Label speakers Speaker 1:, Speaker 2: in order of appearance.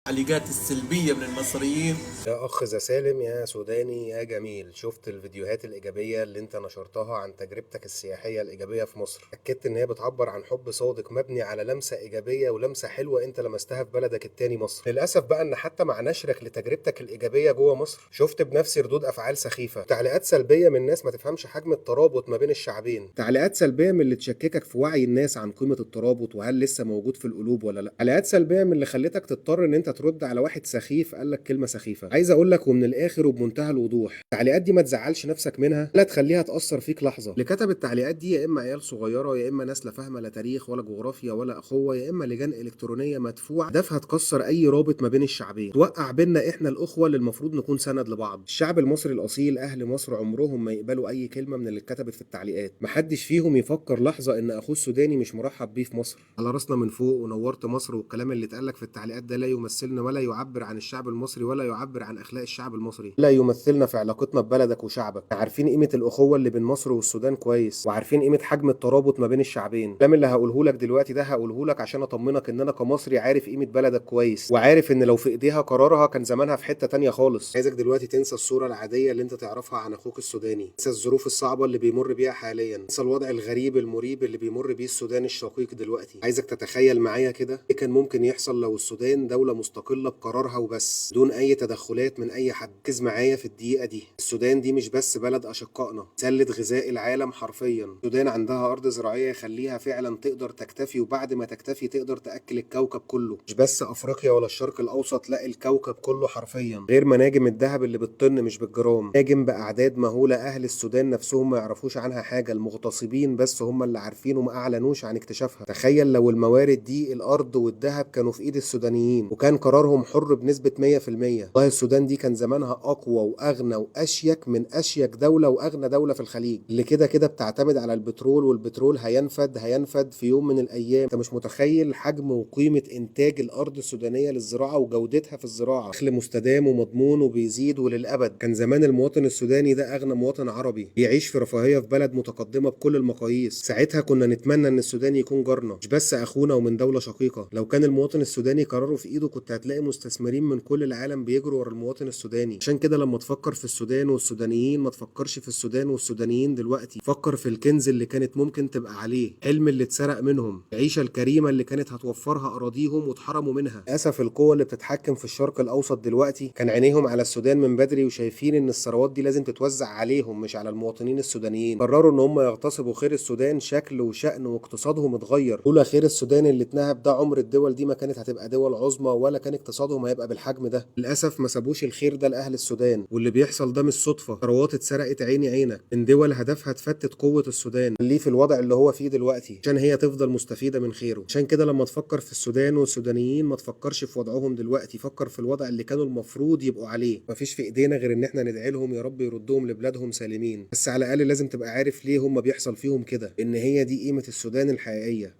Speaker 1: التعليقات السلبية من المصريين.
Speaker 2: يا أخ ذا سالم، يا سوداني يا جميل، شفت الفيديوهات الإيجابية اللي أنت نشرتها عن تجربتك السياحية الإيجابية في مصر. أكدت إن هي بتعبر عن حب صادق مبني على لمسة إيجابية ولمسة حلوة أنت لمستها في بلدك التاني مصر. للأسف بقى إن حتى مع نشرك لتجربتك الإيجابية جوه مصر، شفت بنفسي ردود أفعال سخيفة، تعليقات سلبية من ناس ما تفهمش حجم الترابط ما بين الشعبين، تعليقات سلبية من اللي تشككك في وعي الناس عن قيمة الترابط وهل لسه موجود في القلوب ولا لا، تعليقات سلبية من اللي خلتك تضطر إن أنت ترد على واحد سخيف قال لك كلمة سخيفة. عايز اقول لك ومن الاخر وبمنتهى الوضوح، التعليقات دي ما تزعلش نفسك منها، لا تخليها تاثر فيك لحظة. اللي كتب التعليقات دي يا اما عيال صغيره، يا اما ناس لا فاهمه لا تاريخ ولا جغرافيا ولا اخوه، يا اما لجان الكترونية مدفوعة هدفها تكسر اي رابط ما بين الشعبين، توقع بينا احنا الاخوة اللي المفروض نكون سند لبعض. الشعب المصري الاصيل، اهل مصر عمرهم ما يقبلوا اي كلمة من اللي اتكتبت في التعليقات. محدش فيهم يفكر لحظة ان اخوه السوداني مش مرحب بيه في مصر. على راسنا من فوق ونورت مصر، والكلام اللي اتقالك في التعليقات ده لا يمثلنا ولا يعبر عن الشعب المصري ولا يعبر عن اخلاق الشعب المصري، لا يمثلنا في علاقتنا ببلدك وشعبك. عارفين قيمة الاخوة اللي بين مصر والسودان كويس، وعارفين قيمة حجم الترابط ما بين الشعبين. الكلام اللي هقوله لك دلوقتي ده هقوله لك عشان اطمنك ان انا كمصري عارف قيمة بلدك كويس، وعارف ان لو في ايديها قرارها كان زمانها في حتة تانية خالص. عايزك دلوقتي تنسى الصورة العادية اللي انت تعرفها عن اخوك السوداني، انسى الظروف الصعبة اللي بيمر بيها حاليا، انسى الوضع الغريب المريب اللي بيمر بيه السودان الشقيق دلوقتي. عايزك تتخيل معايا كده ايه كان ممكن يحصل لو السودان دولة مستقلة بقرارها وبس، دون اي تدخلات من اي حد. ركز معايا في الدقيقة دي، السودان دي مش بس بلد اشقائنا، سلة غذاء العالم حرفيا. السودان عندها ارض زراعية يخليها فعلا تقدر تكتفي، وبعد ما تكتفي تقدر تأكل الكوكب كله، مش بس افريقيا ولا الشرق الاوسط، لا الكوكب كله حرفيا. غير مناجم الذهب اللي بالطن مش بالجرام، مناجم باعداد مهولة اهل السودان نفسهم ما يعرفوش عنها حاجة، المغتصبين بس هم اللي عارفين وما اعلنوش عن اكتشافها. تخيل لو الموارد دي، الارض والذهب، كانوا في ايد السودانيين وكان قرارهم حر بنسبة 100%. والله السودان دي كان زمانها اقوى واغنى واشيك من اشيك دولة واغنى دولة في الخليج، اللي كده كده بتعتمد على البترول، والبترول هينفد هينفد في يوم من الايام. انت مش متخيل حجم وقيمة انتاج الارض السودانية للزراعة وجودتها في الزراعة، دخل مستدام ومضمون وبيزيد وللابد. كان زمان المواطن السوداني ده اغنى مواطن عربي، بيعيش في رفاهية في بلد متقدمة بكل المقاييس. ساعتها كنا نتمنى ان السوداني يكون جارنا، مش بس اخونا ومن دولة شقيقة. لو كان المواطن السوداني قراره في ايده كنت هتلاقي مستثمرين من كل العالم بيجروا ورا المواطن السوداني. عشان كده لما تفكر في السودان والسودانيين ما تفكرش في السودان والسودانيين دلوقتي، فكر في الكنز اللي كانت ممكن تبقى عليه، حلم اللي اتسرق منهم، العيشة الكريمة اللي كانت هتوفرها اراضيهم واتحرموا منها. للاسف القوة اللي بتتحكم في الشرق الاوسط دلوقتي كان عينيهم على السودان من بدري، وشايفين ان الثروات دي لازم تتوزع عليهم مش على المواطنين السودانيين. قرروا ان هم يغتصبوا خير السودان، شكل وشأن واقتصادهم اتغير. لولا خير السودان اللي اتنهب ده عمر الدول دي ما كانت هتبقى دول عظمى، ولا كان اقتصادهم هيبقى بالحجم ده. للاسف ما سابوش الخير ده لاهل السودان، واللي بيحصل ده مش صدفة. ثروات اتسرقت عيني عينك من دول هدفها تفتت قوة السودان اللي في الوضع اللي هو فيه دلوقتي، عشان هي تفضل مستفيدة من خيره. عشان كده لما تفكر في السودان والسودانيين ما تفكرش في وضعهم دلوقتي، فكر في الوضع اللي كانوا المفروض يبقوا عليه. مفيش في ايدينا غير ان احنا ندعي لهم يا رب يردهم لبلادهم سالمين، بس على الاقل لازم تبقى عارف ليه هم بيحصل فيهم كده، ان هي دي قيمة السودان الحقيقية.